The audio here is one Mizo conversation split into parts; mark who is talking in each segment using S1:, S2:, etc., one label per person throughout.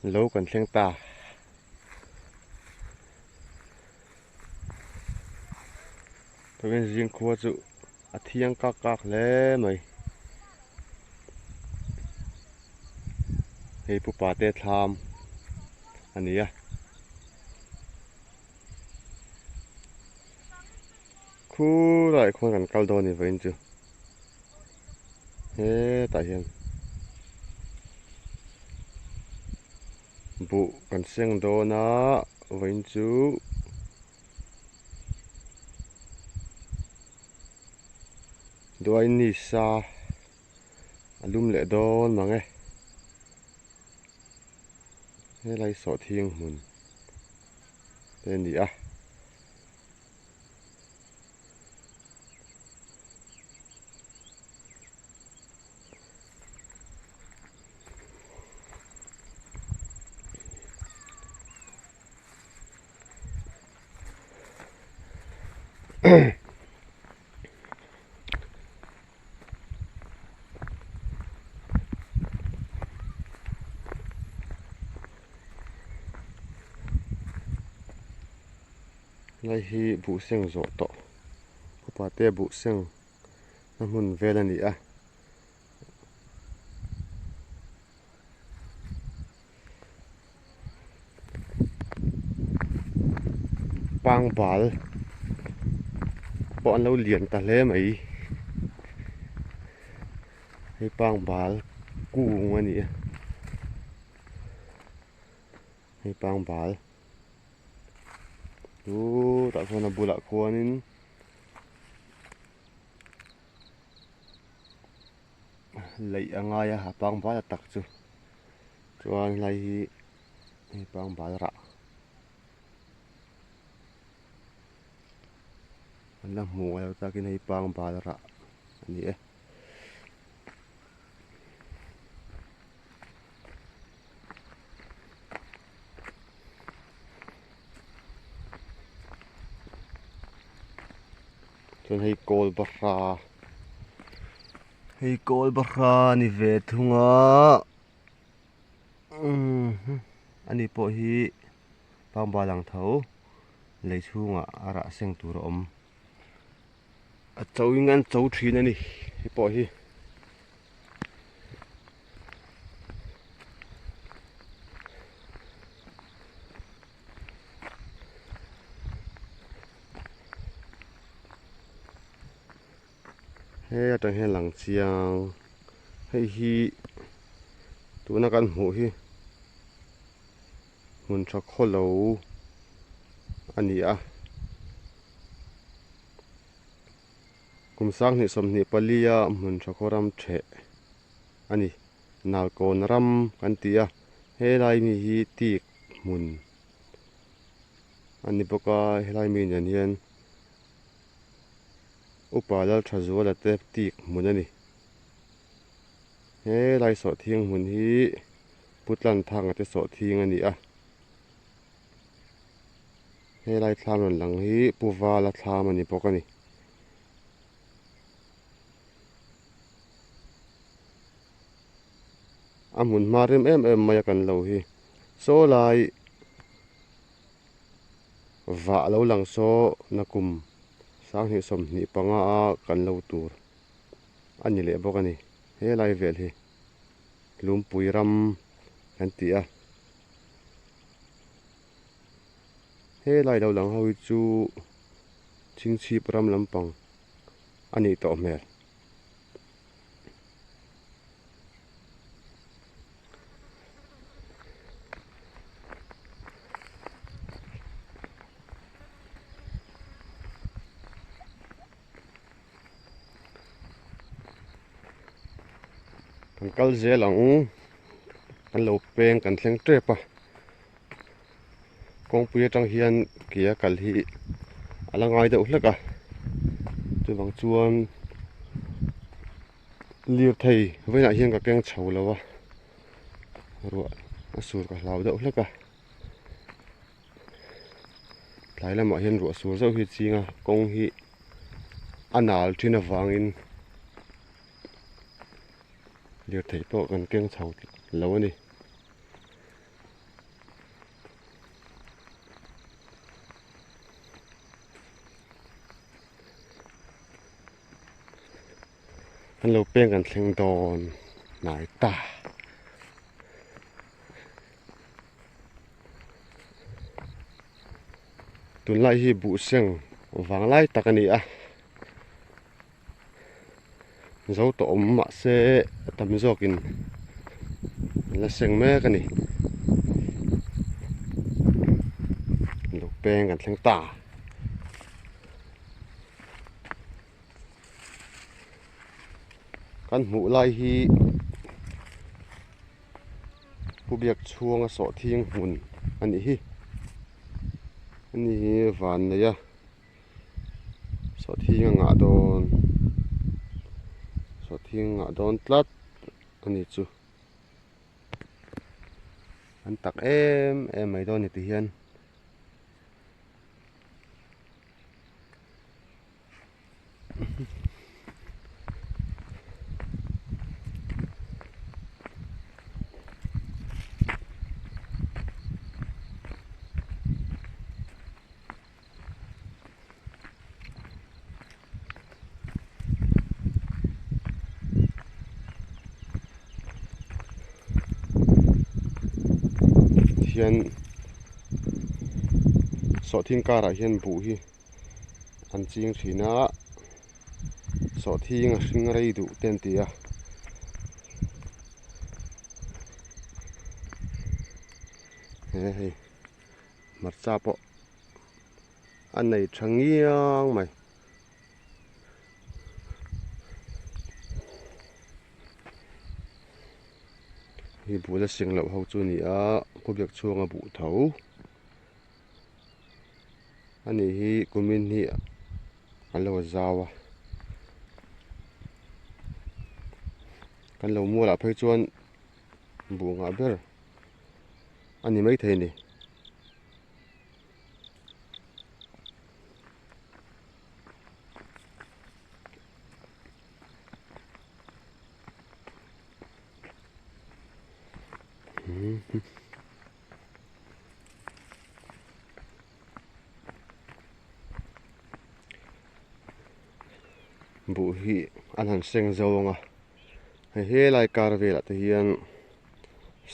S1: Lo kan thleng ta. Tukin zing khua chu a thiang kak kak hle mai. Hei pupa te thlam a ni a. Khurah khuan kan kal dawn a ni vawiin chu hetah hian buh kan seng dawn a vawiin chu duaini sa a lum leh dawn mang e helai sawhthing hmun te a ni a. Lai hi buh seng zawh tawh upa te buh seng na hmun vel a ni a. Pangbal pawh an lo lian ta hle mai hei pangbal kung a ni a hei pangbal chutah chuan a bulah khuanin. Laih a ngai a a pangbal a tak chu chuan helai hi hei pangbal rah an la hmuh ngailo takin hei pangbal rah a ni e. Chuan hei kawl bahra hei kawl bahra a ni ve thung a ani pawh hi pangbal ang tho lei chhungah a rah seng tur a awm a cho in an cho thin a ni hei pawh hi. He atang hian lang chiang hei hi tuna kan hmuh hi hmun tha khawlo a ni a kum sanghnih 24 a hmun tha khaw ram theh a ni Nalkawn ram kan ti a helai mi hi tik hmun a ni bawk a helai mi nen hian upa Lalthazuala te tik hmun a ni helai sawhthing hmun hi Pu Tlanthanga te sawhthing a ni a helai thlam rawn lang hi Pu Vala thlam a ni bawk a ni. A hmun hma rem em em mai a kan lo hi saw lai vah lo lang saw nakum 2025 a kan lo tur a ni leh bawk a ni helai vel hi Lumpui ram kan ti a helai lo lang ho hi chu chhingchhip ram lampang a nih tawh hmel. Kan kal zel ang kan lo peng kan thleng tep a kawngpui atang hian ke a kal hi a la ngai deuh hlek a chuvang chuan lirthei vawiinah hian ka keng chho lo a ruah a sur ka hlau deuh hlek a tlai lamah hian ruah sur zauh hi a ching a kawng hi a nal thin avangin lirthei pawh kan keng chho lo a ni. Kan lo peng kan thleng dawn hnai ta. Tunlai hi buhseng vang lai tak a ni a. Zo tawh awm mahse a tam zawkin an la seng mek a ni. Lo peng kan thleng ta. Kan hmuh lai hi Pu Biak chhunga sawhthing hmun a nih hi. Ani hi van nei a sawhthing a ngah dawn sawhthing a ngah dawn tlat a ni chu. An tak em em mai dawn a ni ti hian. Hian sawhthing karah hian buh hi an ching thin a sawhthing a hring rei duh te an ti a he hei hmarcha pawh a nei tha ngiang mai. Hei buh la seng loh ho chu a ni a khawbiak chhunga buh tho. A nih hi kumin hi an lo zau a kan lo mualah phei chuan buh ngah ber a ni maithei a ni. Buh hi an han seng zo ang a hei helai kar velah te hian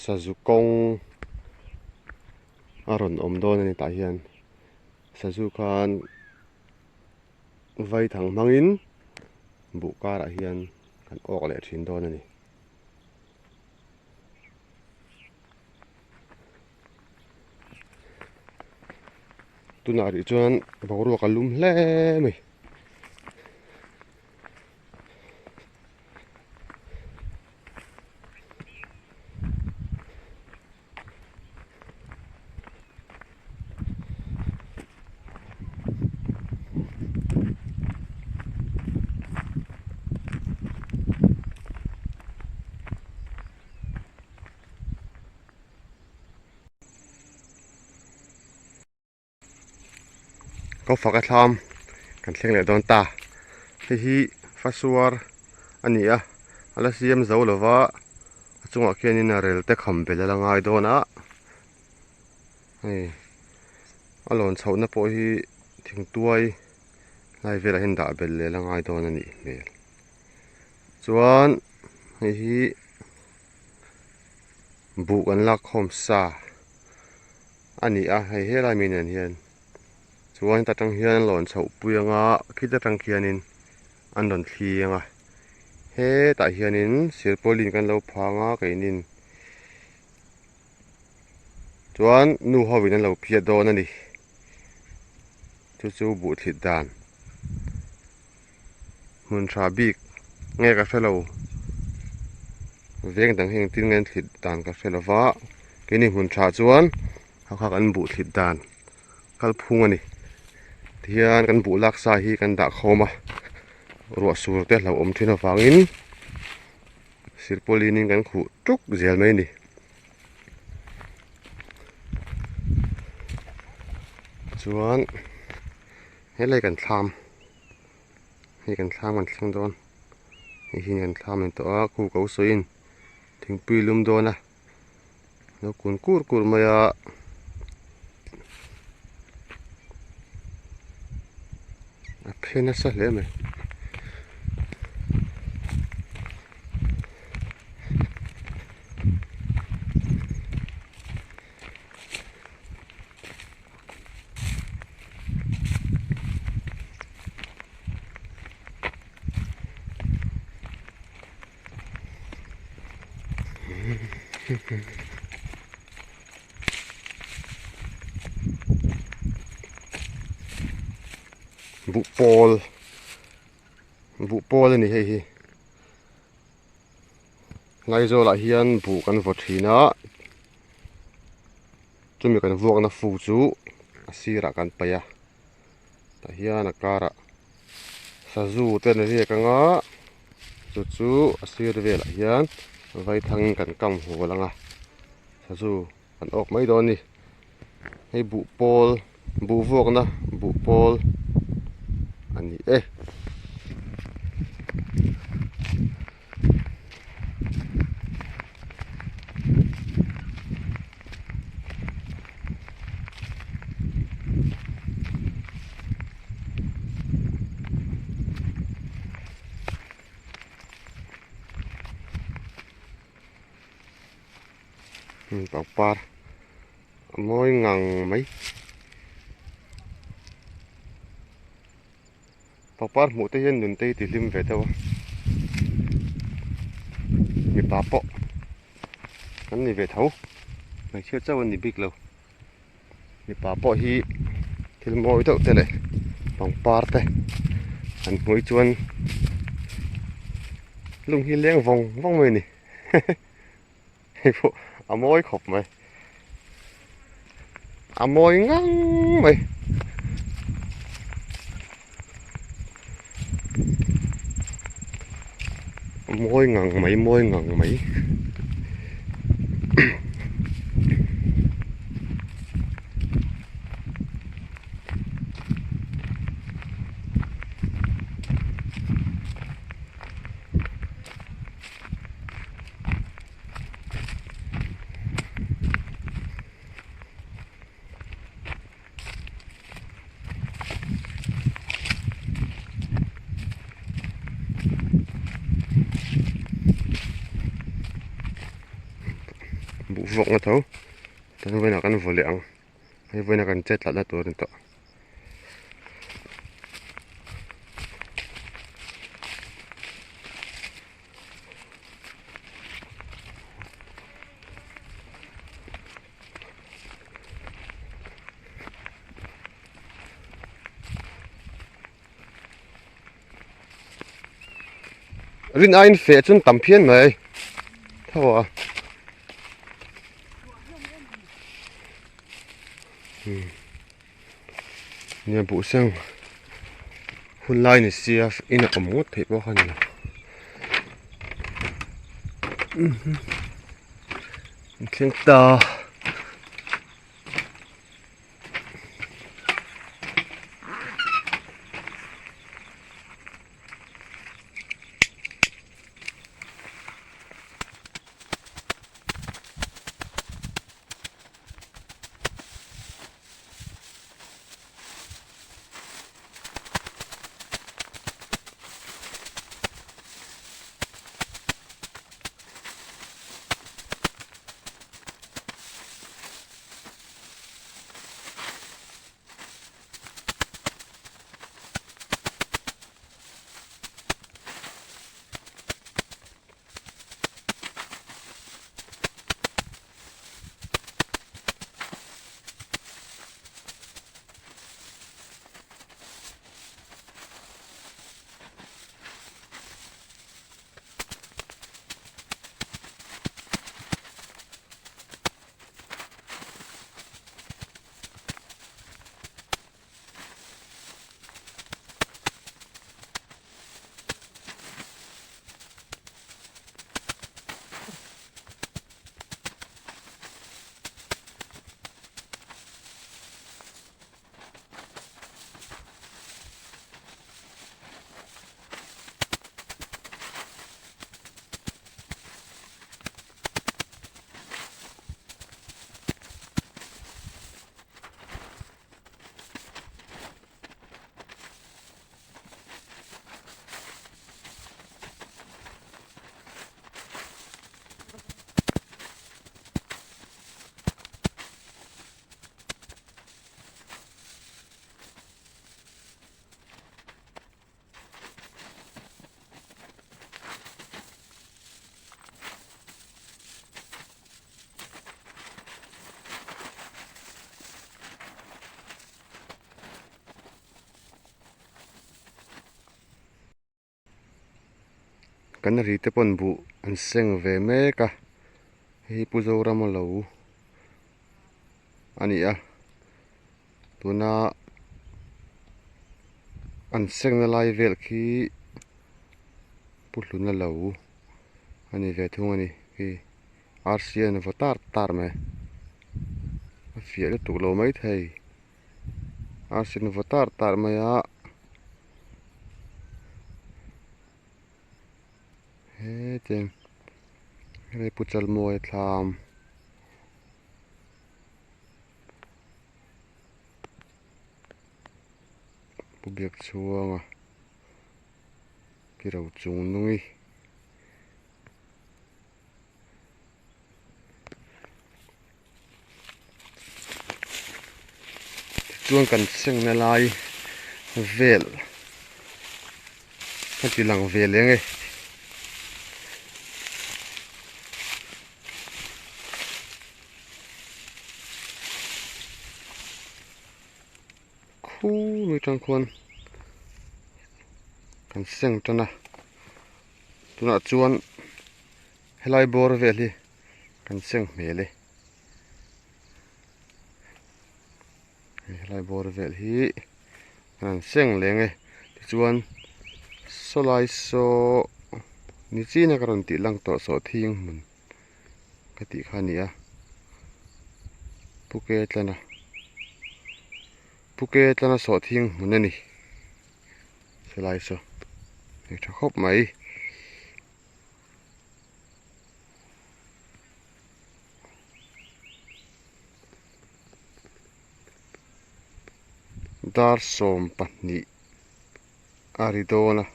S1: sazu kawng a rawn awm dawn a ni tah hian sazu khan vaithang hmangin buh karah hian kan awk leh thin dawn a ni. Tunah rih chuan boruak a lum hle mai. Ka fak a thlam kan thleng leh dawn ta hei hi fasuar a ni a a la siam zo lova a chungah khianin a rel te kham belh a la ngai dawn a hei a lawn chhohna pawh hi thingtuai lai velah hian dah belh leh a la ngai dawn a nih hmel. Chuan hei hi buh kan lak khawm sa a ni a hei helai mi nen hian chuan heta tang hian an lawn chhoh pui anga khita tang khianin an rawn thli anga hetah hianin silpauline kan lo phang a keinin chuan nu ho in an lo phiat dawn a ni chu chu buh thlit dan. Hmun tha bik nge ka hre lo veng dang hi engtin nge an thlit dan ka hre lo va keini hmun tha chuan ha kha kan buh thlit dan kalphung a ni tihian kan buh lak sa hi kan dah khawm a ruah sur te hlauhawm thin avangin silpauline in kan khuh tuk zel mai a ni. Chuan helai kan thlam. Hei kan thlam kan thleng dawn hei hi kan thlam a ni tawh a khu ko sawiin thingpui lum dawn a lo kun kur kur mai a a phe nasa hle mai. Buhpawl buhpawl a ni hei hi Ngaizawlah hian buh kan vaw thin a chumi kan vuakna fu chu a sirah kan paih a tah hian a karah sazu te an riak ang a chu chu a sir velah hian vaithangin kan kam hual ang a sazu kan awk mai dawn a ni hei buh pawl buh vuakna buh pawl a ni e. Pangpar a mawi ngang mai pangpar hmuh te hian nun te hi ti hlim ve deuh a mipa pawh an ni ve tho hmeichhia chauh an ni bik lo mipa pawh hi thil mawi deuh te leh pangpar te an hmuh chuan lung hi leng vawng vawng mai a ni. Hei pawh a mawi khawp mai a mawi ngang mai a mawi ngang mai mawi ngang mai. Buh vawk na tho chuan vawiinah kan vaw leh ang hei vawiinah kan chet tlatna tur a ni tawh. Rin aiin feh chuan tam phian mai tho a Nia buh seng hun lai ni sia in a awm ngawt theih pawh kha a ni lo thleng ta. Kan ri te pawn buh an seng ve mek a, hei hi Pu Zorama lo a ni a, tuna an sengna lai vel khi Pu Hluna lo a ni ve thung a ni khi arsi a ni vaw tar tar mai a fiah lutuk lo maithei arsi a ni vaw tar tar mai a. Hetiang hei pu Chalmawia thlam pu Biakchhuanga ki ro chung nungi. Tichuan kan sengna lai vel ka ti lang ve leng e. Khu mi tang khuan kan seng tan a tunah chuan helai bawr vel hi kan seng hmel e helai bawr vel hi kan seng leng e tichuan sawlai saw nichina ka rawn tih lang tawh sawhthing hmun. Ka tih kha a ni a Pu Ketlana Pu Ketlana sawhthing hmun a ni helai saw hei tha khawp mai. Dar 12 a ri dawn a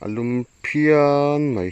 S1: a lum phian mai.